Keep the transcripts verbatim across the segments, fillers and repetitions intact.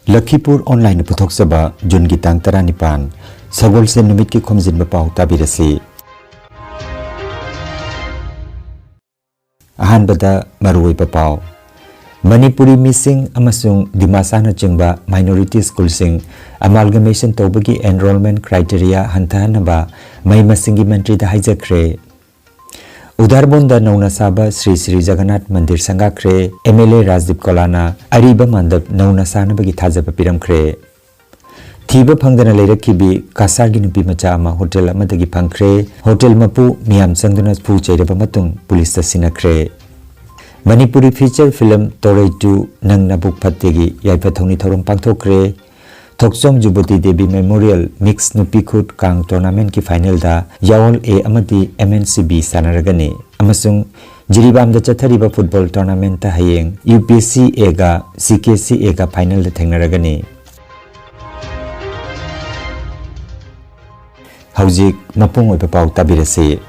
ꯂꯈꯤꯄꯨꯔ ꯑꯣꯟꯂꯥꯏꯟꯅ ꯄꯨꯊꯣꯛꯆꯕ ꯖꯨꯟꯒꯤ ꯇꯥꯡ ꯇꯔꯥꯅꯤꯄꯥꯟ, ꯁꯒꯣꯜꯁꯦꯟ ꯅꯨꯃꯤꯠꯀꯤ ꯈꯣꯝꯖꯤꯟꯕ ꯄꯥꯎ ꯇꯥꯕꯤꯔꯁꯤ꯫ ꯑꯍꯥꯟꯕꯗ ꯃꯔꯨꯑꯣꯏꯕ ꯄꯥꯎ꯫ ꯃꯅꯤꯄꯨꯔꯤ ꯃꯤꯁꯤꯡ ꯑꯃꯁꯨꯡ ꯗꯤꯃꯥꯁꯥꯅꯆꯤꯡꯕ minority ꯁ꯭ꯀꯨꯜꯁꯤꯡ amalgamation ꯇꯧꯕꯒꯤ enrollment criteria ꯍꯟꯊꯍꯟꯅꯕ ꯃꯍꯩ ꯃꯁꯤꯡꯒꯤ ꯃꯟꯇ꯭ꯔꯤꯗ ꯍꯥꯏꯖꯈ꯭ꯔꯦ꯫ ꯎꯗꯥꯔꯕꯣꯟꯗ ꯅꯧꯅ ꯁꯥꯕ ꯁ꯭ꯔꯤ ꯁ꯭ꯔꯤ ꯖꯒꯟꯅꯥꯊ ꯃꯟꯗꯤꯔ ꯁꯪꯒꯥꯈ꯭ꯔꯦ꯫ MLA ꯔꯥꯖꯗꯤꯞ ꯀꯣꯂꯥꯅ ꯑꯔꯤꯕ ꯃꯟꯗꯞ ꯅꯧꯅ ꯁꯥꯅꯕꯒꯤ ꯊꯥꯖꯕ ꯄꯤꯔꯝꯈ꯭ꯔꯦ꯫ ꯊꯤꯕ ꯐꯪꯗꯅ ꯂꯩꯔꯛꯈꯤꯕꯤ ꯀꯁꯥꯔꯒꯤ ꯅꯨꯄꯤ ꯃꯆꯥ ꯑꯃ ꯍꯣꯇꯦꯜ ꯑꯃꯗꯒꯤ ꯐꯪꯈ꯭ꯔꯦ꯫ ꯍꯣꯇꯦꯜ ꯃꯄꯨ ꯃꯤꯌꯥꯝ ꯆꯪꯗꯨꯅ ꯐꯨ ꯆꯩꯔꯕ ꯃꯇꯨꯡ ꯄꯨꯂꯤꯁꯇ ꯁꯤꯟꯅꯈ꯭ꯔꯦ꯫ ꯃꯅꯤꯄꯨꯔꯤ feature film ꯇꯣꯔꯩ two ꯅꯪ ꯅꯕꯨꯛ ꯐꯠꯇꯦꯒꯤ ꯌꯥꯏꯐ ꯊꯧꯅꯤ ꯊꯧꯔꯝ ꯄꯥꯡꯊꯣꯛꯈ꯭ꯔꯦ꯫ ꯊꯣꯛꯆꯣꯝ ꯖꯨꯕꯇꯤ ꯗꯦꯕꯤ Memorial Mix ꯅꯨꯄꯤ ꯈꯨꯠ ꯀꯥꯡ tournamentꯀꯤ finalꯗ ꯌꯥꯑꯣꯜ A ꯑꯃꯗꯤ MNC B ꯁꯥꯟꯅꯔꯒꯅꯤ꯫ ꯑꯃꯁꯨꯡ ꯖꯤꯔꯤꯕꯥꯝꯗ ꯆꯠꯊꯔꯤꯕ football tournamentꯇ ꯍꯌꯦꯡ UPSC Aꯒ CKC Aꯒ finalꯗ ꯊꯦꯡꯅꯔꯒꯅꯤ꯫ ꯍꯧꯖꯤꯛ ꯃꯄꯨꯡ ꯑꯣꯏꯕ ꯄꯥꯎ ꯇꯥꯕꯤꯔꯁꯤ꯫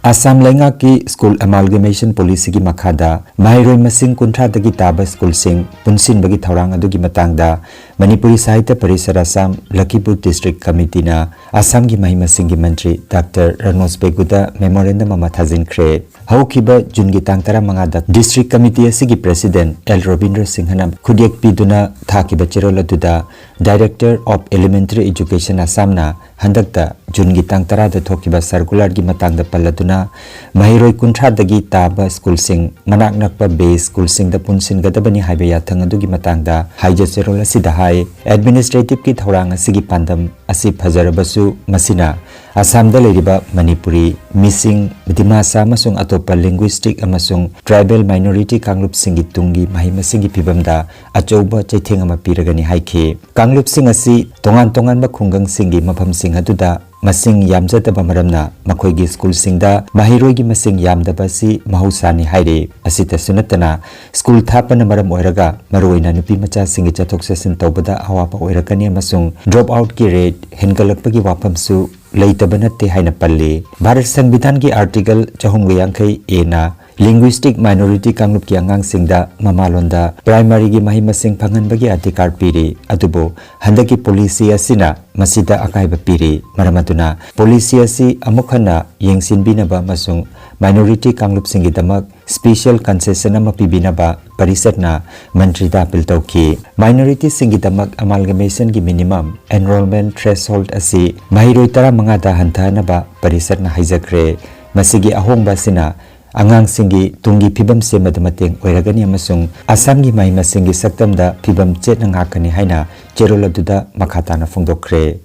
ꯑꯁꯥꯝ ꯂꯩꯉꯥꯛꯀꯤ school amalgamation policyꯒꯤ ꯃꯈꯥꯗ ꯃꯍꯩꯔꯣꯏ ꯃꯁꯤꯡ ꯀꯨꯟꯊ꯭ꯔꯥꯗꯒꯤ ꯇꯥꯕ ꯁ꯭ꯀꯨꯜꯁꯤꯡ ꯄꯨꯟꯁꯤꯟꯕꯒꯤ ꯊꯧꯔꯥꯡ ꯑꯗꯨꯒꯤ ꯃꯇꯥꯡꯗ ꯃꯅꯤꯄꯨꯔꯤ ꯁꯥꯍꯤꯇ꯭ꯌ ꯄꯔꯤꯁꯠ ꯑꯁꯥꯝ ꯂꯈꯤꯄꯨꯔ district committeeꯅ ꯑꯁꯥꯝꯒꯤ ꯃꯍꯩ ꯃꯁꯤꯡꯒꯤ ꯃꯟꯇ꯭ꯔꯤ ꯗꯥꯛꯇꯔ ꯔꯅꯣꯖ ꯄꯦꯒꯨꯗ memorandum ꯑꯃ ꯊꯥꯖꯤꯟꯈ꯭ꯔꯦ꯫ ꯍꯧꯈꯤꯕ ꯖꯨꯟꯒꯤ ꯇꯥꯡ ꯇꯔꯥꯃꯉꯥꯗ district committee ꯑꯁꯤꯒꯤ president L ꯔꯣꯕꯤꯟꯗ꯭ꯔ ꯁꯤꯡꯍꯅ ꯈꯨꯠꯌꯦꯛ ꯄꯤꯗꯨꯅ ꯊꯥꯈꯤꯕ ꯆꯦꯔꯣꯜ ꯑꯗꯨꯗ Director of Elementary Education ꯑꯁꯥꯝꯅ ꯍꯟꯗꯛꯇ ꯖꯨꯟꯒꯤ ꯇꯥꯡ ꯇꯔꯥꯗ ꯊꯣꯛꯈꯤꯕ circularꯒꯤ ꯃꯇꯥꯡꯗ ꯄꯜꯂꯗꯨꯅ, ꯃꯍꯩꯔꯣꯏ ꯀꯨꯟꯊ꯭ꯔꯥꯗꯒꯤ ꯇꯥꯕ ꯁ꯭ꯀꯨꯜꯁꯤꯡ ꯃꯅꯥꯛ ꯅꯛꯄ base ꯁ꯭ꯀꯨꯜꯁꯤꯡꯗ ꯄꯨꯟꯁꯤꯟꯒꯗꯕꯅꯤ ꯍꯥꯏꯕ ꯌꯥꯊꯪ ꯑꯗꯨꯒꯤ ꯃꯇꯥꯡꯗ ꯍꯥꯏꯖ ꯆꯦꯔꯣꯜ ꯑꯁꯤꯗ ꯍꯥꯏ꯫ Administrativeꯀꯤ ꯊꯧꯔꯥꯡ ꯑꯁꯤꯒꯤ ꯄꯥꯟꯗꯝ ꯑꯁꯤ ꯐꯖꯔꯕꯁꯨ, ꯃꯁꯤꯅ ꯑꯁꯥꯝꯗ ꯂꯩꯔꯤꯕ ꯃꯅꯤꯄꯨꯔꯤ, ꯃꯤꯁꯤꯡ, ꯗꯤꯃꯥꯁꯥ ꯑꯃꯁꯨꯡ ꯑꯇꯣꯞꯄ linguistic ꯑꯃꯁꯨꯡ tribal minority ꯀꯥꯡꯂꯨꯞꯁꯤꯡꯒꯤ ꯇꯨꯡꯒꯤ ꯃꯍꯩ ꯃꯁꯤꯡꯒꯤ ꯐꯤꯕꯝꯗ ꯑꯆꯧꯕ ꯆꯩꯊꯦꯡ ꯑꯃ ꯄꯤꯔꯒꯅꯤ ꯍꯥꯏꯈꯤ꯫ ꯀꯥꯡꯂꯨꯞꯁꯤꯡ ꯑꯁꯤ ꯇꯣꯉꯥꯟ ꯇꯣꯉꯥꯟꯕ ꯈꯨꯡꯒꯪꯁꯤꯡꯒꯤ ꯃꯐꯝꯁꯤꯡ ꯑꯗꯨꯗ ꯃꯁꯤꯡ ꯌꯥꯝꯖꯗꯕ ꯃꯔꯝꯅ ꯃꯈꯣꯏꯒꯤ ꯁ꯭ꯀꯨꯜꯁꯤꯡꯗ ꯃꯍꯩꯔꯣꯏꯒꯤ ꯃꯁꯤꯡ ꯌꯥꯝꯗꯕ ꯑꯁꯤ ꯃꯍꯧꯁꯥꯅꯤ ꯍꯥꯏꯔꯤ꯫ ꯑꯁꯤꯇꯁꯨ ꯅꯠꯇꯅ, ꯁ꯭ꯀꯨꯜ ꯊꯥꯞꯄꯅ ꯃꯔꯝ ꯑꯣꯏꯔꯒ ꯃꯔꯨꯑꯣꯏꯅ ꯅꯨꯄꯤ ꯃꯆꯥꯁꯤꯡꯒꯤ ꯆꯠꯊꯣꯛ ꯆꯠꯁꯤꯟ ꯇꯧꯕꯗ ꯑꯋꯥꯕ ꯑꯣꯏꯔꯛꯀꯅꯤ ꯑꯃꯁꯨꯡ drop outꯀꯤ rate ꯍꯦꯟꯒꯠꯂꯛꯄꯒꯤ ꯋꯥꯐꯝꯁꯨ ꯂꯩꯇꯕ ꯅꯠꯇꯦ ꯍꯥꯏꯅ ꯄꯜꯂꯤ꯫ ꯚꯥꯔꯠ ꯁꯪꯕꯤꯙꯥꯟꯒꯤ article ꯆꯍꯨꯝꯒ ꯌꯥꯡꯈꯩ Aꯅ Linguistic minority ꯀꯥꯡꯂꯨꯞꯀꯤ ꯑꯉꯥꯡꯁꯤꯡꯗ ꯃꯃꯥꯂꯣꯟꯗ primaryꯒꯤ ꯃꯍꯩ ꯃꯁꯤꯡ ꯐꯪꯍꯟꯕꯒꯤ ꯑꯙꯤꯀꯥꯔ ꯄꯤꯔꯤ꯫ ꯑꯗꯨꯕꯨ ꯍꯟꯗꯛꯀꯤ policy ꯑꯁꯤꯅ ꯃꯁꯤꯗ ꯑꯀꯥꯏꯕ ꯄꯤꯔꯤ꯫ ꯃꯔꯝ ꯑꯗꯨꯅ policy ꯑꯁꯤ ꯑꯃꯨꯛ ꯍꯟꯅ ꯌꯦꯡꯁꯤꯟꯕꯤꯅꯕ ꯑꯃꯁꯨꯡ minority ꯀꯥꯡꯂꯨꯞꯁꯤꯡꯒꯤꯗꯃꯛ special concession ꯑꯃ ꯄꯤꯕꯤꯅꯕ ꯄꯔꯤꯁꯠꯅ ꯃꯟꯇ꯭ꯔꯤꯗ appeal ꯇꯧꯈꯤ꯫ Minorityꯁꯤꯡꯒꯤꯗꯃꯛ amalgamationꯒꯤ minimum enrollment threshold ꯑꯁꯤ ꯃꯍꯩꯔꯣꯏ ꯇꯔꯥꯃꯉꯥꯗ ꯍꯟꯊꯍꯟꯅꯕ ꯄꯔꯤꯁꯠꯅ ꯍꯥꯏꯖꯈ꯭ꯔꯦ꯫ ꯃꯁꯤꯒꯤ ꯑꯍꯣꯡꯕ ꯑꯁꯤꯅ ꯑꯉꯥꯡꯁꯤꯡꯒꯤ ꯇꯨꯡꯒꯤ ꯐꯤꯕꯝ ꯁꯦꯝꯕꯗ ꯃꯇꯦꯡ ꯑꯣꯏꯔꯒꯅꯤ ꯑꯃꯁꯨꯡ ꯑꯁꯥꯝꯒꯤ ꯃꯍꯩ ꯃꯁꯤꯡꯒꯤ ꯁꯛꯇꯝꯗ ꯐꯤꯕꯝ ꯆꯦꯠꯅ ꯉꯥꯛꯀꯅꯤ ꯍꯥꯏꯅ ꯆꯦꯔꯣꯜ ꯑꯗꯨꯗ ꯃꯈꯥ ꯇꯥꯅ ꯐꯣꯡꯗꯣꯛꯈ꯭ꯔꯦ꯫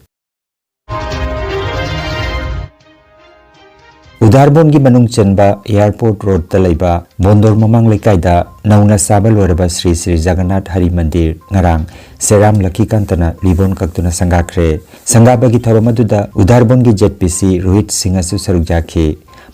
ꯎꯗꯥꯔꯕꯣꯟꯒꯤ ꯃꯅꯨꯡ ꯆꯟꯕ Airport Roadꯇ ꯂꯩꯕ ꯕꯣꯟꯗꯣꯔ ꯃꯃꯥꯡ ꯂꯩꯀꯥꯏꯗ ꯅꯧꯅ ꯁꯥꯕ ꯂꯣꯏꯔꯕ ꯁ꯭ꯔꯤ ꯁ꯭ꯔꯤ ꯖꯒꯟꯅꯥꯊ ꯍꯔꯤ ꯃꯟꯗꯤꯔ ꯉꯔꯥꯡ ꯁꯦꯔꯥꯝ ꯂꯛꯈꯤꯀꯥꯟꯇꯅ ribbon ꯀꯛꯇꯨꯅ ꯁꯪꯒꯥꯈ꯭ꯔꯦ꯫ ꯁꯪꯒꯥꯕꯒꯤ ꯊꯧꯔꯝ ꯑꯗꯨꯗ ꯎꯗꯥꯔꯕꯣꯟꯒꯤ ZPC ꯔꯣꯍꯤꯠ ꯁꯤꯡꯍꯁꯨ ꯁꯔꯨꯛ ꯌꯥꯈꯤ꯫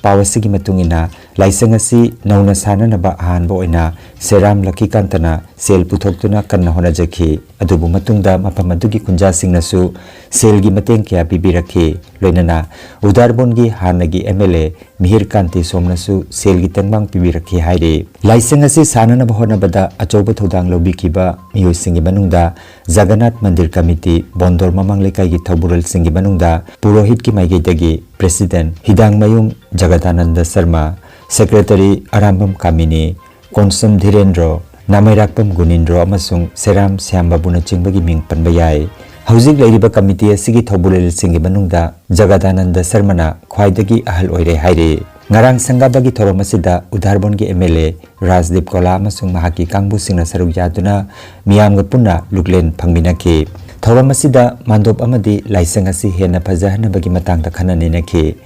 ꯄꯥꯎ ꯑꯁꯤꯒꯤ ꯃꯇꯨꯡ ꯏꯟꯅ, ꯂꯥꯏꯁꯪ ꯑꯁꯤ ꯅꯧꯅ ꯁꯥꯅꯅꯕ ꯑꯍꯥꯟꯕ ꯑꯣꯏꯅ ꯁꯦꯔꯥꯝ ꯂꯛꯈꯤꯀꯥꯟꯇꯅ ꯁꯦꯜ ꯄꯨꯊꯣꯛꯇꯨꯅ ꯀꯟꯅ ꯍꯣꯠꯅꯖꯈꯤ꯫ ꯑꯗꯨꯕꯨ ꯃꯇꯨꯡꯗ ꯃꯐꯝ ꯑꯗꯨꯒꯤ ꯈꯨꯟꯖꯥꯁꯤꯡꯅꯁꯨ ꯁꯦꯜꯒꯤ ꯃꯇꯦꯡ ꯀꯌꯥ ꯄꯤꯕꯤꯔꯛꯈꯤ꯫ ꯂꯣꯏꯅꯅ ꯎꯗꯥꯔꯕꯣꯟꯒꯤ ꯍꯥꯟꯅꯒꯤ MLA ꯃꯤꯍꯤꯔ ꯀꯥꯟꯇꯤ ꯁꯣꯝꯅꯁꯨ ꯁꯦꯜꯒꯤ ꯇꯦꯡꯕꯥꯡ ꯄꯤꯕꯤꯔꯛꯈꯤ ꯍꯥꯏꯔꯤ꯫ ꯂꯥꯏꯁꯪ ꯑꯁꯤ ꯁꯥꯅꯅꯕ ꯍꯣꯠꯅꯕꯗ ꯑꯆꯧꯕ ꯊꯧꯗꯥꯡ ꯂꯧꯕꯤꯈꯤꯕ ꯃꯤꯑꯣꯏꯁꯤꯡꯒꯤ ꯃꯅꯨꯡꯗ ꯖꯒꯟꯅꯥꯊ ꯃꯟꯗꯤꯔ ꯀꯃꯤꯇꯤ, ꯕꯣꯟꯗꯣꯔ ꯃꯃꯥꯡ ꯂꯩꯀꯥꯏꯒꯤ ꯊꯧꯕꯨꯔꯦꯜꯁꯤꯡꯒꯤ ꯃꯅꯨꯡꯗ ꯄꯨꯔꯣꯍꯤꯠꯀꯤ ꯃꯥꯏꯀꯩꯗꯒꯤ President ꯍꯤꯗꯥꯡꯃꯌꯨꯝ ꯖꯒꯗꯥꯅꯟꯗ ꯁꯔꯃ, Secretary ꯑꯔꯥꯝꯕꯝ ꯀꯥꯃꯤꯅꯤ, ꯀꯣꯟꯁꯝ ꯙꯤꯔꯦꯟꯗ꯭ꯔꯣ, ꯅꯥꯃꯩꯔꯥꯛꯄꯝ ꯒꯨꯅꯤꯟꯗ꯭ꯔꯣ ꯑꯃꯁꯨꯡ ꯁꯦꯔꯥꯝ ꯁ꯭ꯌꯥꯝꯕꯥꯕꯨꯅꯆꯤꯡꯕꯒꯤ ꯃꯤꯡ ꯄꯟꯕ ꯌꯥꯏ꯫ ꯍꯧꯖꯤꯛ ꯂꯩꯔꯤꯕ ꯀꯃꯤꯇꯤ ꯑꯁꯤꯒꯤ ꯊꯧꯕꯨꯔꯦꯜꯁꯤꯡꯒꯤ ꯃꯅꯨꯡꯗ ꯖꯒꯗꯥꯅꯟꯗ ꯁꯔꯃꯅ ꯈ꯭ꯋꯥꯏꯗꯒꯤ ꯑꯍꯜ ꯑꯣꯏꯔꯦ ꯍꯥꯏꯔꯤ꯫ ꯉꯔꯥꯡ ꯁꯪꯒꯥꯕꯒꯤ ꯊꯧꯔꯝ ꯑꯁꯤꯗ ꯎꯗꯥꯔꯕꯣꯟꯒꯤ MLA ꯔꯥꯖꯗꯤꯞ ꯀꯣꯂꯥ ꯑꯃꯁꯨꯡ ꯃꯍꯥꯛꯀꯤ ꯀꯥꯡꯕꯨꯁꯤꯡꯅ ꯁꯔꯨꯛ ꯌꯥꯗꯨꯅ ꯃꯤꯌꯥꯝꯒ ꯄꯨꯟꯅ ꯂꯨꯛꯂꯦꯟ ꯐꯪꯃꯤꯟꯅꯈꯤ꯫ ꯊꯧꯔꯝ ꯑꯁꯤꯗ ꯃꯥꯟꯗꯣꯞ ꯑꯃꯗꯤ ꯂꯥꯏꯁꯪ ꯑꯁꯤ ꯍꯦꯟꯅ ꯐꯖꯍꯟꯅꯕꯒꯤ ꯃꯇꯥꯡꯗ ꯈꯟꯅ ꯅꯩꯅꯈꯤ꯫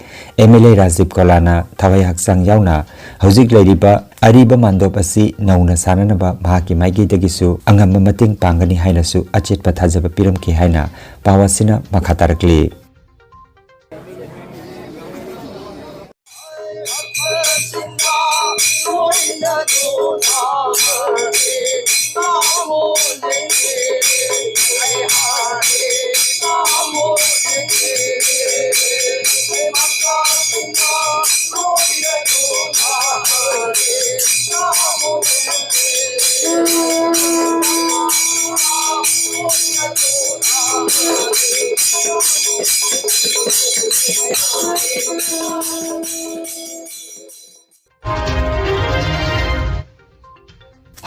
MLA ꯔꯥꯖꯗꯤꯞ ꯀꯣꯂꯥꯅ ꯊꯋꯥꯏ ꯍꯛꯆꯥꯡ ꯌꯥꯎꯅ ꯍꯧꯖꯤꯛ ꯂꯩꯔꯤꯕ ꯑꯔꯤꯕ ꯃꯥꯟꯗꯣꯞ ꯑꯁꯤ ꯅꯧꯅ ꯁꯥꯅꯅꯕ ꯃꯍꯥꯛꯀꯤ ꯃꯥꯏꯀꯩꯗꯒꯤꯁꯨ ꯑꯉꯝꯕ ꯃꯇꯦꯡ ꯄꯥꯡꯒꯅꯤ ꯍꯥꯏꯅꯁꯨ ꯑꯆꯦꯠꯄ ꯊꯥꯖꯕ ꯄꯤꯔꯝꯈꯤ ꯍꯥꯏꯅ ꯄꯥꯎ ꯑꯁꯤꯅ ꯃꯈꯥ ꯇꯥꯔꯛꯂꯤ꯫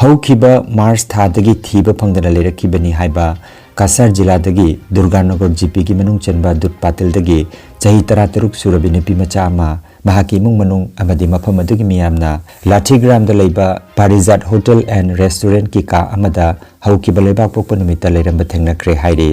ꯍꯧꯈꯤꯕ ꯃꯥꯔꯆ ꯊꯥꯗꯒꯤ ꯊꯤꯕ ꯐꯪꯗꯅ ꯂꯩꯔꯛꯈꯤꯕꯅꯤ ꯍꯥꯏꯕ ꯀꯁꯥꯔ ꯖꯤꯂꯥꯗꯒꯤ ꯗꯨꯔꯒꯥꯅꯒꯔ ꯖꯤꯄꯤꯒꯤ ꯃꯅꯨꯡ ꯆꯟꯕ ꯗꯨꯠ ꯄꯥꯇꯤꯜꯗꯒꯤ ꯆꯍꯤ ꯇꯔꯥꯇꯔꯨꯛ ꯁꯨꯔꯕꯤ ꯅꯨꯄꯤ ꯃꯆꯥ ꯑꯃ ꯃꯍꯥꯛꯀꯤ ꯏꯃꯨꯡ ꯃꯅꯨꯡ ꯑꯃꯗꯤ ꯃꯐꯝ ꯑꯗꯨꯒꯤ ꯃꯤꯌꯥꯝꯅ ꯂꯥꯊꯤꯒ꯭ꯔꯥꯝꯗ ꯂꯩꯕ ꯄꯥꯔꯤꯖꯥꯠ ꯍꯣꯇꯦꯜ ꯑꯦꯟ ꯔꯦꯁꯇꯨꯔꯦꯟꯠꯀꯤ ꯀꯥ ꯑꯃꯗ ꯍꯧꯈꯤꯕ ꯂꯩꯕꯥꯛꯄꯣꯛꯄ ꯅꯨꯃꯤꯠꯇ ꯂꯩꯔꯝꯕ ꯊꯦꯡꯅꯈ꯭ꯔꯦ ꯍꯥꯏꯔꯤ꯫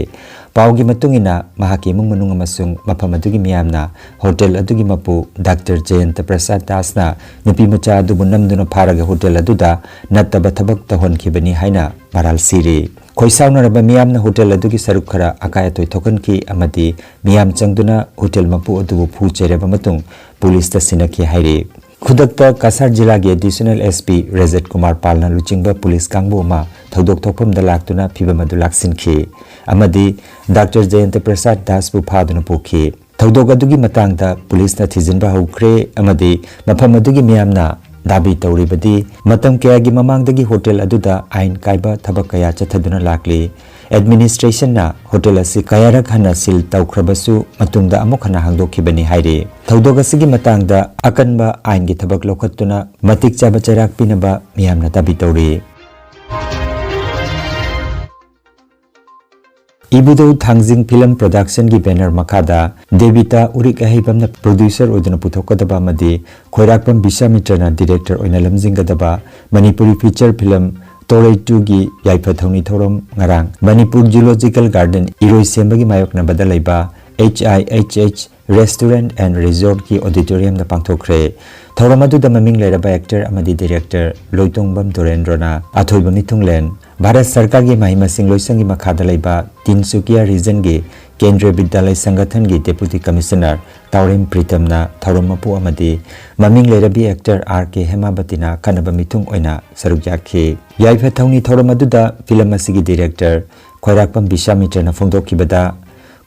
ꯄꯥꯎꯒꯤ ꯃꯇꯨꯡ ꯏꯟꯅ, ꯃꯍꯥꯛꯀꯤ ꯏꯃꯨꯡ ꯃꯅꯨꯡ ꯑꯃꯁꯨꯡ ꯃꯐꯝ ꯑꯗꯨꯒꯤ ꯃꯤꯌꯥꯝꯅ ꯍꯣꯇꯦꯜ ꯑꯗꯨꯒꯤ ꯃꯄꯨ ꯗꯥꯛꯇꯔ ꯖꯌꯟꯇ ꯄ꯭ꯔꯁꯥꯗ ꯗꯥꯁꯅ ꯅꯨꯄꯤ ꯃꯆꯥ ꯑꯗꯨꯕꯨ ꯅꯝꯗꯨꯅ ꯐꯥꯔꯒ ꯍꯣꯇꯦꯜ ꯑꯗꯨꯗ ꯅꯠꯇꯕ ꯊꯕꯛ ꯇꯧꯍꯟꯈꯤꯕꯅꯤ ꯍꯥꯏꯅ ꯃꯔꯥꯜ ꯁꯤꯔꯤ꯫ ꯈꯣꯏꯁꯥꯎꯅꯔꯕ ꯃꯤꯌꯥꯝꯅ ꯍꯣꯇꯦꯜ ꯑꯗꯨꯒꯤ ꯁꯔꯨꯛ ꯈꯔ ꯑꯀꯥꯏ ꯑꯇꯣꯏ ꯊꯣꯛꯍꯟꯈꯤ ꯑꯃꯗꯤ ꯃꯤꯌꯥꯝ ꯆꯪꯗꯨꯅ ꯍꯣꯇꯦꯜ ꯃꯄꯨ ꯑꯗꯨꯕꯨ ꯐꯨ ꯆꯩꯔꯕ ꯃꯇꯨꯡ ꯄꯨꯂꯤꯁꯇ ꯁꯤꯟꯅꯈꯤ ꯍꯥꯏꯔꯤ꯫ ꯈꯨꯗꯛꯇ ꯀꯁꯥꯔ ꯖꯤꯂꯥꯒꯤ ꯑꯦꯗꯤꯁꯅꯦꯜ ꯑꯦꯁ ꯄꯤ ꯔꯖꯠ ꯀꯨꯃꯥꯔ ꯄꯥꯜꯅ ꯂꯨꯆꯤꯡꯕ ꯄꯨꯂꯤꯁ ꯀꯥꯡꯕꯨ ꯑꯃ ꯊꯧꯗꯣꯛ ꯊꯣꯛꯐꯝꯗ ꯂꯥꯛꯇꯨꯅ ꯐꯤꯚꯝ ꯑꯗꯨ ꯂꯥꯛꯁꯤꯟꯈꯤ ꯑꯃꯗꯤ ꯗꯥꯛꯇꯔ ꯖꯌꯟꯇ ꯄ꯭ꯔꯁꯥꯗ ꯗꯥꯁꯄꯨ ꯐꯥꯗꯨꯅ ꯄꯨꯈꯤ꯫ ꯊꯧꯗꯣꯛ ꯑꯗꯨꯒꯤ ꯃꯇꯥꯡꯗ ꯄꯨꯂꯤꯁꯅ ꯊꯤꯖꯤꯟꯕ ꯍꯧꯈ꯭ꯔꯦ ꯑꯃꯗꯤ ꯃꯐꯝ ꯑꯗꯨꯒꯤ ꯃꯤꯌꯥꯝꯅ ꯗꯥꯕꯤ ꯇꯧꯔꯤꯕꯗꯤ ꯃꯇꯝ ꯀꯌꯥꯒꯤ ꯃꯃꯥꯡꯗꯒꯤ ꯍꯣꯇꯦꯜ ꯑꯗꯨꯗ ꯑꯥꯏꯟ ꯀꯥꯏꯕ ꯊꯕꯛ ꯀꯌꯥ ꯆꯠꯊꯗꯨꯅ ꯂꯥꯛꯂꯤ꯫ ꯑꯦꯗꯃꯤꯅꯤꯁꯇ꯭ꯔꯦꯁꯟꯅ ꯍꯣꯇꯦꯜ ꯑꯁꯤ ꯀꯌꯥꯔꯛ ꯍꯟꯅ ꯁꯤꯜ ꯇꯧꯈ꯭ꯔꯕꯁꯨ ꯃꯇꯨꯡꯗ ꯑꯃꯨꯛ ꯍꯟꯅ ꯍꯥꯡꯗꯣꯛꯈꯤꯕꯅꯤ ꯍꯥꯏꯔꯤ꯫ ꯊꯧꯗꯣꯛ ꯑꯁꯤꯒꯤ ꯃꯇꯥꯡꯗ ꯑꯀꯟꯕ ꯑꯥꯏꯟꯒꯤ ꯊꯕꯛ ꯂꯧꯈꯠꯇꯨꯅ ꯃꯇꯤꯛ ꯆꯥꯕ ꯆꯩꯔꯥꯛ ꯄꯤꯅꯕ ꯃꯤꯌꯥꯝꯅ ꯗꯥꯕꯤ ꯇꯧꯔꯤ꯫ ꯏꯕꯨꯙꯧ ꯊꯥꯡꯖꯤꯡ ꯐꯤꯂꯝ ꯄ꯭ꯔꯣꯗꯛꯁꯟꯒꯤ ꯕꯦꯅꯔ ꯃꯈꯥꯗ ꯗꯦꯕꯤꯇꯥ ꯎꯔꯤꯛ ꯑꯍꯩꯕꯝꯅ ꯄ꯭ꯔꯣꯗ꯭ꯌꯨꯁꯔ ꯑꯣꯏꯗꯨꯅ ꯄꯨꯊꯣꯛꯀꯗꯕ ꯑꯃꯗꯤ ꯈꯣꯏꯔꯥꯛꯄꯝ ꯕꯤꯁ꯭ꯋꯥꯃꯤꯇ꯭ꯔꯅ ꯗꯤꯔꯦꯛꯇꯔ ꯑꯣꯏꯅ ꯂꯝꯖꯤꯡꯒꯗꯕ ꯃꯅꯤꯄꯨꯔꯤ ꯐꯤꯆꯔ ꯐꯤꯂꯝ ꯇꯣꯔꯩ ꯇꯨꯒꯤ ꯌꯥꯏꯐ ꯊꯧꯅꯤ ꯊꯧꯔꯝ ꯉꯔꯥꯡ ꯃꯅꯤꯄꯨꯔ ꯖꯨꯂꯣꯖꯤꯀꯦꯜ ꯒꯥꯔꯗꯦꯟ ꯏꯔꯣꯏꯁꯦꯝꯕꯒꯤ ꯃꯥꯌꯣꯛꯅꯕꯗ ꯂꯩꯕ H I H H Restaurant and Resortꯀꯤ auditoriumꯗ ꯄꯥꯡꯊꯣꯛꯈ꯭ꯔꯦ꯫ ꯊꯧꯔꯝ ꯑꯗꯨꯗ ꯃꯃꯤꯡ ꯂꯩꯔꯕ ꯑꯦꯛꯇꯔ ꯑꯃꯗꯤ ꯗꯤꯔꯦꯛꯇꯔ ꯂꯣꯏꯇꯣꯡꯕꯝ ꯗꯣꯔꯦꯟꯗ꯭ꯔꯣꯅ ꯑꯊꯣꯏꯕ ꯃꯤꯊꯨꯡꯂꯦꯟ, ꯚꯥꯔꯠ ꯁꯔꯀꯥꯔꯒꯤ ꯃꯍꯩ ꯃꯁꯤꯡ ꯂꯣꯏꯁꯪꯒꯤ ꯃꯈꯥꯗ ꯂꯩꯕ ꯇꯤꯟꯁꯨꯀꯤꯌꯥ ꯔꯤꯖꯟꯒꯤ ꯀꯦꯟꯗ꯭ꯔꯤꯌ ꯕꯤꯗ꯭ꯌꯥꯂꯌ ꯁꯪꯒꯊꯟꯒꯤ ꯗꯦꯄꯨꯇꯤ ꯀꯃꯤꯁꯅꯔ ꯇꯥꯎꯔꯦꯝ ꯄ꯭ꯔꯤꯇꯝꯅ ꯊꯧꯔꯝ ꯃꯄꯨ ꯑꯃꯗꯤ ꯃꯃꯤꯡ ꯂꯩꯔꯕꯤ ꯑꯦꯛꯇꯔ ꯑꯥꯔ ꯀꯦ ꯍꯦꯃꯥꯕꯇꯤꯅ ꯑꯈꯟꯅꯕ ꯃꯤꯊꯨꯡ ꯑꯣꯏꯅ ꯁꯔꯨꯛ ꯌꯥꯈꯤ꯫ ꯌꯥꯏꯐ ꯊꯧꯅꯤ ꯊꯧꯔꯝ ꯑꯗꯨꯗ ꯐꯤꯂꯝ ꯑꯁꯤꯒꯤ ꯗꯤꯔꯦꯛꯇꯔ ꯈ꯭ꯋꯥꯏꯔꯥꯛꯄꯝ ꯕꯤꯁ꯭ꯋꯥꯃꯤꯇ꯭ꯔꯅ ꯐꯣꯡꯗꯣꯛꯈꯤꯕꯗ,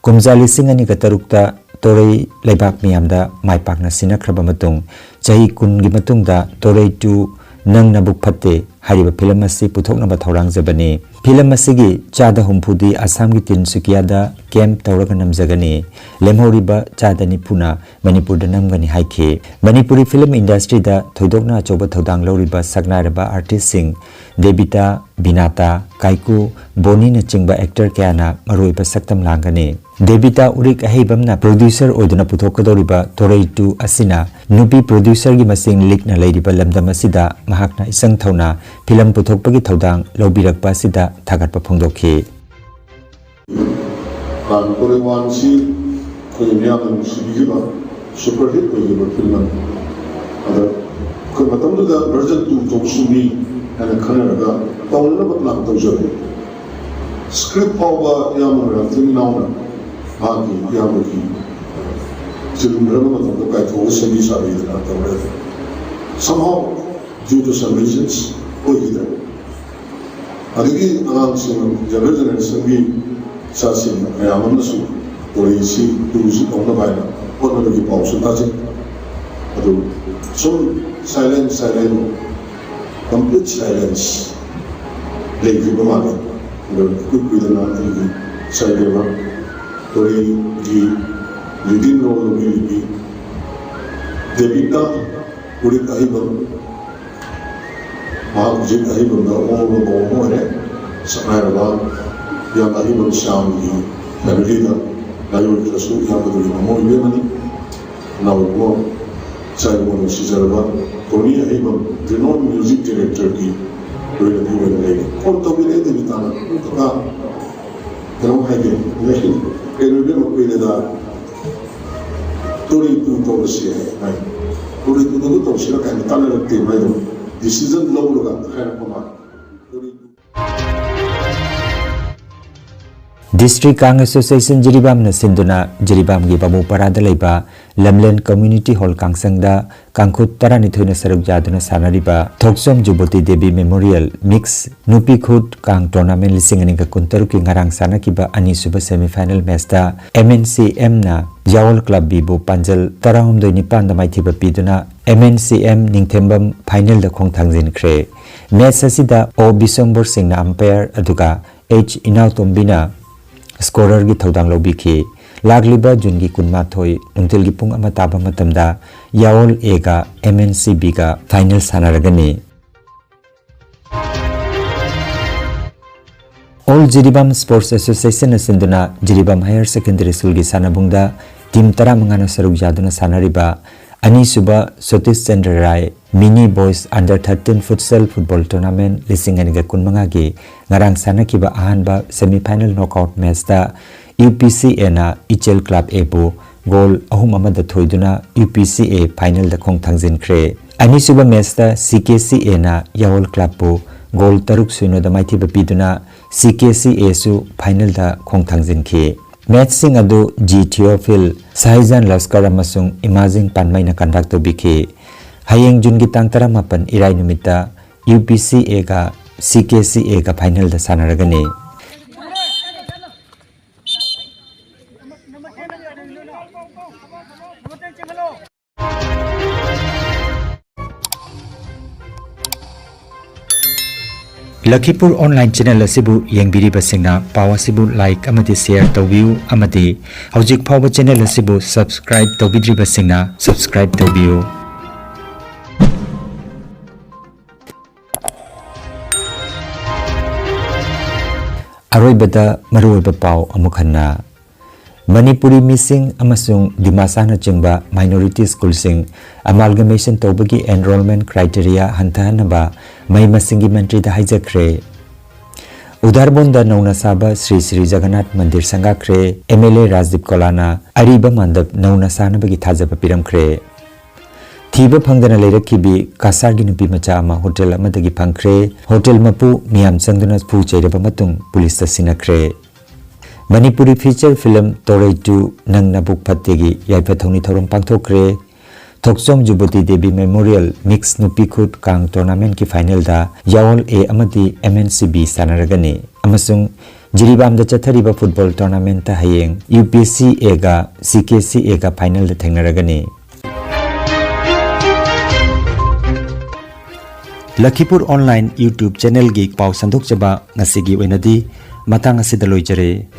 ꯀꯨꯝꯖꯥ ꯂꯤꯁꯤꯡ ꯑꯅꯤꯒ ꯇꯔꯨꯛꯇ ꯇꯣꯔꯩ ꯂꯩꯕꯥꯛ ꯃꯤꯌꯥꯝꯗ ꯃꯥꯏ ꯄꯥꯛꯅ ꯁꯤꯟꯅꯈ꯭ꯔꯕ ꯃꯇꯨꯡ, ꯆꯍꯤ ꯀꯨꯟꯒꯤ ꯃꯇꯨꯡꯗ ꯇꯣꯔꯩ ꯇꯨ ꯅꯪ ꯅꯕꯨꯛ ꯐꯠꯇꯦ ꯍꯥꯏꯔꯤꯕ ꯐꯤꯂꯝ ꯑꯁꯤ ꯄꯨꯊꯣꯛꯅꯕ ꯊꯧꯔꯥꯡꯖꯕꯅꯤ꯫ ꯐꯤꯂꯝ ꯑꯁꯤꯒꯤ ꯆꯥꯗ ꯍꯨꯝꯐꯨꯗꯤ ꯑꯁꯥꯝꯒꯤ ꯇꯤꯟꯁꯨꯀꯤꯌꯥꯗ ꯀꯦꯝꯞ ꯇꯧꯔꯒ ꯅꯝꯖꯒꯅꯤ꯫ ꯂꯦꯝꯍꯧꯔꯤꯕ ꯆꯥꯗ ꯅꯤꯐꯨꯅ ꯃꯅꯤꯄꯨꯔꯗ ꯅꯝꯒꯅꯤ ꯍꯥꯏꯈꯤ꯫ ꯃꯅꯤꯄꯨꯔꯤ ꯐꯤꯂꯝ ꯏꯟꯗꯁꯇ꯭ꯔꯤꯗ ꯊꯣꯏꯗꯣꯛꯅ ꯑꯆꯧꯕ ꯊꯧꯗꯥꯡ ꯂꯧꯔꯤꯕ ꯁꯛꯅꯥꯏꯔꯕ ꯑꯥꯔꯇꯤꯁꯁꯤꯡ ꯗꯦꯕꯤꯇꯥ, ꯕꯤꯅꯥꯇꯥ, ꯀꯥꯏꯀꯨ, ꯕꯣꯅꯤꯅꯆꯤꯡꯕ ꯑꯦꯛꯇꯔ ꯀꯌꯥꯅ ꯃꯔꯨꯑꯣꯏꯕ ꯁꯛꯇꯝ ꯂꯥꯡꯒꯅꯤ꯫ ꯗꯦꯕꯤꯇꯥ ꯎꯔꯤꯛ ꯑꯍꯩꯕꯝꯅ ꯄ꯭ꯔꯣꯗ꯭ꯌꯨꯁꯔ ꯑꯣꯏꯗꯨꯅ ꯄꯨꯊꯣꯛꯀꯗꯧꯔꯤꯕ ꯇꯣꯔꯩ ꯇꯨ ꯑꯁꯤꯅ ꯅꯨꯄꯤ ꯄ꯭ꯔꯣꯗ꯭ꯌꯨꯁꯔꯒꯤ ꯃꯁꯤꯡ ꯂꯤꯛꯅ ꯂꯩꯔꯤꯕ ꯂꯝꯗꯝ ꯑꯁꯤꯗ ꯃꯍꯥꯛꯅ ꯏꯆꯪ ꯊꯧꯅ ꯐꯤꯂꯝ ꯄꯨꯊꯣꯛꯄꯒꯤ ꯊꯧꯗꯥꯡ ꯂꯧꯕꯤꯔꯛꯄ ꯑꯁꯤꯗ ꯊꯥꯒꯠꯄ ꯐꯣꯡꯗꯣꯛꯈꯤ꯫ ꯇꯣꯔꯩ ꯋꯥꯟꯁꯤ ꯑꯩꯈꯣꯏꯒꯤ ꯃꯤꯌꯥꯝꯅ ꯅꯨꯡꯁꯤꯕꯤꯈꯤꯕ ꯁꯨꯄꯔ ꯍꯤꯠ ꯑꯣꯏꯈꯤꯕ ꯐꯤꯂꯝ ꯑꯃꯅꯤ꯫ ꯑꯗ ꯑꯩꯈꯣꯏ ꯃꯇꯝꯗꯨꯗ ꯚꯔꯖꯟ ꯇꯨ ꯇꯧꯁꯨ ꯃꯤ ꯍꯥꯏꯅ ꯈꯟꯅꯔꯒ ꯇꯧꯅꯅꯕ ꯄ꯭ꯂꯥꯟ ꯇꯧꯖꯕꯅꯤ꯫ ꯁ꯭ꯀ꯭ꯔꯤꯞ ꯐꯥꯎꯕ ꯏꯌꯥꯝꯕ ꯃꯔꯛꯇ ꯏꯅꯥꯎꯅ ꯃꯍꯥꯛꯀꯤ ꯏꯌꯥꯝꯕꯒꯤ ꯆꯤꯜꯂꯝꯗ꯭ꯔꯕ ꯃꯇꯝꯗ ꯀꯥꯏꯊꯣꯛꯑꯒ ꯁꯦꯝꯕꯤ ꯁꯥꯕꯤꯗꯅ ꯇꯧꯔꯦ꯫ Somehow due to some reasons ꯑꯣꯏꯈꯤꯗ꯭ꯔꯦ꯫ ꯑꯗꯒꯤ ꯑꯉꯥꯡꯁꯤꯡ, ꯌꯪꯒꯔ ꯖꯦꯅꯦꯔꯦꯁꯟꯒꯤ ꯏꯆꯥꯁꯤꯡ ꯃꯌꯥꯝ ꯑꯃꯅꯁꯨ ꯇꯣꯔꯩꯁꯤ ꯇꯨꯁꯤ ꯇꯧꯅꯕ ꯍꯥꯏꯅ ꯍꯣꯠꯅꯕꯒꯤ ꯄꯥꯎꯁꯨ ꯇꯥꯖꯩ꯫ ꯑꯗꯨ ꯁꯨꯝ ꯁꯥꯏꯂꯦꯟ ꯁꯥꯏꯂꯦꯟ ꯀꯝꯄ꯭ꯂꯤꯠ ꯁꯥꯏꯂꯦꯟꯁ ꯂꯩꯈꯤꯕ ꯃꯥꯜꯂꯦ꯫ ꯑꯗꯣ ꯏꯀꯨꯏ ꯀꯨꯏꯗꯅ ꯑꯩꯒꯤ ꯏꯆꯥ ꯏꯕꯦꯝꯃ ꯇꯣꯔꯩꯒꯤ ꯂꯤꯗꯤꯡ ꯔꯣꯜ ꯂꯧꯕꯤꯔꯤꯕꯤ ꯗꯦꯕꯤꯀꯥ ꯎꯔꯤꯛ ꯑꯍꯩꯕꯝ, ꯃꯍꯥꯛ ꯍꯧꯖꯤꯛ ꯑꯍꯩꯕꯝꯗ ꯑꯣꯜꯂꯕ ꯃꯧ ꯑꯃ ꯑꯣꯏꯔꯦ꯫ ꯁꯛꯅꯥꯏꯔꯕ ꯌꯥꯝ ꯑꯍꯩꯕꯝ ꯁ꯭ꯌꯥꯝꯒꯤ ꯐꯦꯃꯤꯂꯤꯗ ꯂꯥꯏꯑꯣꯏꯈ꯭ꯔꯁꯨ ꯏꯌꯥꯝꯕꯗꯨꯒꯤ ꯃꯃꯧ ꯏꯕꯦꯝꯃꯅꯤ꯫ ꯅꯥꯎ ꯏꯕꯨꯡꯉꯣ, ꯏꯆꯥ ꯏꯕꯨꯡꯉꯣ ꯅꯨꯡꯁꯤꯖꯔꯕ ꯇꯣꯅꯤ ꯑꯍꯩꯕꯝ, renowned music director ꯒꯤ ꯂꯣꯏꯅꯕꯤ ꯑꯣꯏꯅ ꯂꯩꯔꯤ꯫ ꯐꯣꯟ ꯇꯧꯕꯤꯔꯛꯑꯦ ꯗꯦꯕꯤꯇꯥꯅ, "ꯀꯀꯥ, ꯀꯩꯅꯣꯝ ꯍꯥꯏꯒꯦ, ꯀꯩꯅꯣ ꯏꯕꯦꯝꯃ ꯀꯨꯏꯔꯦꯗ, ꯇꯣꯔꯩ ꯇꯨ ꯇꯧꯔꯁꯤ ꯍꯥꯏ꯫ ꯇꯣꯔꯩ ꯇꯨꯗꯨ ꯇꯧꯁꯤꯔ ꯀꯥꯏꯅ ꯇꯥꯟꯅꯔꯛꯇꯦ ꯃꯥꯏꯗꯣ꯫ ꯗꯤꯁꯤꯖꯟ ꯂꯧꯔꯒ ꯍꯥꯏꯔꯛꯄ ꯃꯥꯜꯂꯦ꯫ ꯇꯣꯔꯩ ꯇꯨ" District Kang Association ꯖꯤꯔꯤꯕꯥꯝꯅ ꯁꯤꯟꯗꯨꯅ ꯖꯤꯔꯤꯕꯥꯝꯒꯤ ꯕꯥꯃꯨꯄꯥꯔꯥꯗ ꯂꯩꯕ ꯂꯝꯂꯦꯟ Community Hall ꯀꯥꯡꯁꯪꯗ ꯀꯥꯡꯈꯨꯠ ꯇꯔꯥꯅꯤꯊꯣꯏꯅ ꯁꯔꯨꯛ ꯌꯥꯗꯨꯅ ꯁꯥꯟꯅꯔꯤꯕ ꯊꯣꯛꯆꯣꯝ ꯖꯨꯕꯣꯇꯤ ꯗꯦꯕꯤ Memorial Mix ꯅꯨꯄꯤ ꯈꯨꯠ ꯀꯥꯡ Tournament ꯂꯤꯁꯤꯡ ꯑꯅꯤꯒ ꯀꯨꯟꯇꯔꯨꯛꯀꯤ ꯉꯔꯥꯡ ꯁꯥꯟꯅꯈꯤꯕ ꯑꯅꯤꯁꯨꯕ semi final matchꯇ M N C Mꯅ ꯌꯥꯑꯣꯜ Club Bꯕꯨ ꯄꯥꯟꯖꯜ ꯇꯔꯥꯍꯨꯝꯗꯣꯏ ꯅꯤꯄꯥꯟꯗ ꯃꯥꯏꯊꯤꯕ ꯄꯤꯗꯨꯅ M N C M ꯅꯤꯡꯊꯦꯝꯕꯝ finalꯗ ꯈꯣꯡ ꯊꯥꯡꯖꯤꯟꯈ꯭ꯔꯦ꯫ Match ꯑꯁꯤꯗ ꯑꯣ ꯕꯤꯁꯝꯕꯣꯔ ꯁꯤꯡꯅ umpire ꯑꯗꯨꯒ H ꯏꯅꯥꯎꯇꯣꯝꯕꯤꯅ scorerꯒꯤ ꯊꯧꯗꯥꯡ ꯂꯧꯕꯤꯈꯤ꯫ ꯂꯥꯛꯂꯤꯕ Juneꯒꯤ ꯀꯨꯟꯃꯥꯊꯣꯏ ꯅꯨꯡꯊꯤꯜꯒꯤ ꯄꯨꯡ ꯑꯃ ꯇꯥꯕ ꯃꯇꯝꯗ ꯌꯥꯑꯣꯜ Aꯒ M N C Bꯒ final ꯁꯥꯟꯅꯔꯒꯅꯤ꯫ All Jiribam Sports Associationꯅ ꯁꯤꯟꯗꯨꯅ ꯖꯤꯔꯤꯕꯥꯝ Higher Secondary Schoolꯒꯤ ꯁꯥꯟꯅꯕꯨꯡꯗ team ꯇꯔꯥꯃꯉꯥꯅ ꯁꯔꯨꯛ ꯌꯥꯗꯨꯅ ꯁꯥꯟꯅꯔꯤꯕ ꯑꯅꯤꯁꯨꯕ ꯁꯇꯤꯁ ꯆꯟꯗ꯭ꯔ ꯔꯥꯏ Mini Boys Under thirteen Futsal Football Tournament ꯂꯤꯁꯤꯡ ꯑꯅꯤꯒ ꯀꯨꯟꯃꯉꯥꯒꯤ ꯉꯔꯥꯡ ꯁꯥꯟꯅꯈꯤꯕ ꯑꯍꯥꯟꯕ semi final knockout matchꯇ UPCAꯅ ꯏꯆꯦꯜ Club Aꯕꯨ goal ꯑꯍꯨꯝ ꯑꯃꯗ ꯊꯣꯏꯗꯨꯅ UPCA finalꯗ ꯈꯣꯡ ꯊꯥꯡꯖꯤꯟꯈ꯭ꯔꯦ꯫ ꯑꯅꯤꯁꯨꯕ matchꯇ CKCAꯅ ꯌꯥꯑꯣꯜ Clubꯄꯨ goal ꯇꯔꯨꯛ ꯁꯨꯏꯅꯣꯗ ꯃꯥꯏꯊꯤꯕ ꯄꯤꯗꯨꯅ CKCAꯁꯨ finalꯗ ꯈꯣꯡ ꯊꯥꯡꯖꯤꯟꯈꯤ꯫ Matchꯁꯤꯡ ꯑꯗꯨ G Theophil, ꯁꯥꯍꯤꯖꯥꯟ ꯂꯁꯀꯔ ꯑꯃꯁꯨꯡ ꯏꯃꯥꯖꯤꯡ ꯄꯥꯟꯃꯩꯅ conduct ꯇꯧꯕꯤꯈꯤ꯫ ꯍꯌꯦꯡ Juneꯒꯤ ꯇꯥꯡ ꯇꯔꯥꯃꯥꯄꯟ ꯏꯔꯥꯏ ꯅꯨꯃꯤꯠꯇ UPCAꯒ CKCAꯒ finalꯗ ꯁꯥꯟꯅꯔꯒꯅꯤ꯫ ꯂꯈꯤꯄꯨꯔ online channel ꯑꯁꯤꯕꯨ ꯌꯦꯡꯕꯤꯔꯤꯕꯁꯤꯡꯅ ꯄꯥꯎ ꯑꯁꯤꯕꯨ like ꯑꯃꯗꯤ share ꯇꯧꯕꯤꯌꯨ ꯑꯃꯗꯤ ꯍꯧꯖꯤꯛ ꯐꯥꯎꯕ channel ꯑꯁꯤꯕꯨ subscribe ꯇꯧꯕꯤꯗ꯭ꯔꯤꯕꯁꯤꯡꯅ subscribe ꯇꯧꯕꯤꯌꯨ꯫ ꯑꯔꯣꯏꯕꯗ ꯃꯔꯨꯑꯣꯏꯕ ꯄꯥꯎ ꯑꯃꯨꯛ ꯍꯟꯅ꯫ ꯃꯅꯤꯄꯨꯔꯤ ꯃꯤꯁꯤꯡ ꯑꯃꯁꯨꯡ ꯗꯤꯃꯥꯁꯥꯅꯆꯤꯡꯕ minority schoolꯁꯤꯡ amalgamation ꯇꯧꯕꯒꯤ enrollment criteria ꯍꯟꯊꯍꯟꯅꯕ ꯃꯍꯩ ꯃꯁꯤꯡꯒꯤ ꯃꯟꯇ꯭ꯔꯤꯗ ꯍꯥꯏꯖꯈ꯭ꯔꯦ꯫ ꯎꯗꯥꯔꯕꯣꯟꯗ ꯅꯧꯅ ꯁꯥꯕ ꯁ꯭ꯔꯤ ꯁ꯭ꯔꯤ ꯖꯒꯟꯅꯥꯊ ꯃꯟꯗꯤꯔ ꯁꯪꯒꯥꯈ꯭ꯔꯦ꯫ MLA ꯔꯥꯖꯗꯤꯞ ꯀꯣꯂꯥꯅ ꯑꯔꯤꯕ ꯃꯥꯟꯗꯞ ꯅꯧꯅ ꯁꯥꯅꯕꯒꯤ ꯊꯥꯖꯕ ꯄꯤꯔꯝꯈ꯭ꯔꯦ꯫ ꯊꯤꯕ ꯐꯪꯗꯅ ꯂꯩꯔꯛꯈꯤꯕꯤ ꯀꯁꯥꯔꯒꯤ ꯅꯨꯄꯤ ꯃꯆꯥ ꯑꯃ ꯍꯣꯇꯦꯜ ꯑꯃꯗꯒꯤ ꯐꯪꯈ꯭ꯔꯦ꯫ ꯍꯣꯇꯦꯜ ꯃꯄꯨ ꯃꯤꯌꯥꯝ ꯆꯪꯗꯨꯅ ꯐꯨ ꯆꯩꯔꯕ ꯃꯇꯨꯡ ꯄꯨꯂꯤꯁꯇ ꯁꯤꯟꯅꯈ꯭ꯔꯦ꯫ ꯃꯅꯤꯄꯨꯔꯤ feature film ꯇꯣꯔꯩ two ꯅꯪ ꯅꯕꯨꯛ ꯐꯠꯇꯦꯒꯤ ꯌꯥꯏꯐ ꯊꯧꯅꯤ ꯊꯧꯔꯝ ꯄꯥꯡꯊꯣꯛꯈ꯭ꯔꯦ꯫ ꯊꯣꯛꯆꯣꯝ ꯖꯨꯕꯇꯤ ꯗꯦꯕꯤ Memorial Mix ꯅꯨꯄꯤ ꯈꯨꯠ ꯀꯥꯡ tournament ꯀꯤ final ꯗ ꯌꯥꯑꯣꯜ A ꯑꯃꯗꯤ M N C B ꯁꯥꯟꯅꯔꯒꯅꯤ꯫ ꯑꯃꯁꯨꯡ ꯖꯤꯔꯤꯕꯥꯝꯗ ꯆꯠꯊꯔꯤꯕ football tournament ꯇ ꯍꯌꯦꯡ U P C A ꯒ C K C A ꯒ final ꯗ ꯊꯦꯡꯅꯔꯒꯅꯤ꯫ ꯂꯈꯤꯄꯨꯔ online YouTube channel ꯒꯤ ꯄꯥꯎ ꯁꯟꯗꯣꯛꯆꯕ ꯉꯁꯤꯒꯤ ꯑꯣꯏꯅꯗꯤ ꯃꯇꯥꯡ ꯑꯁꯤꯗ ꯂꯣꯏꯖꯔꯦ꯫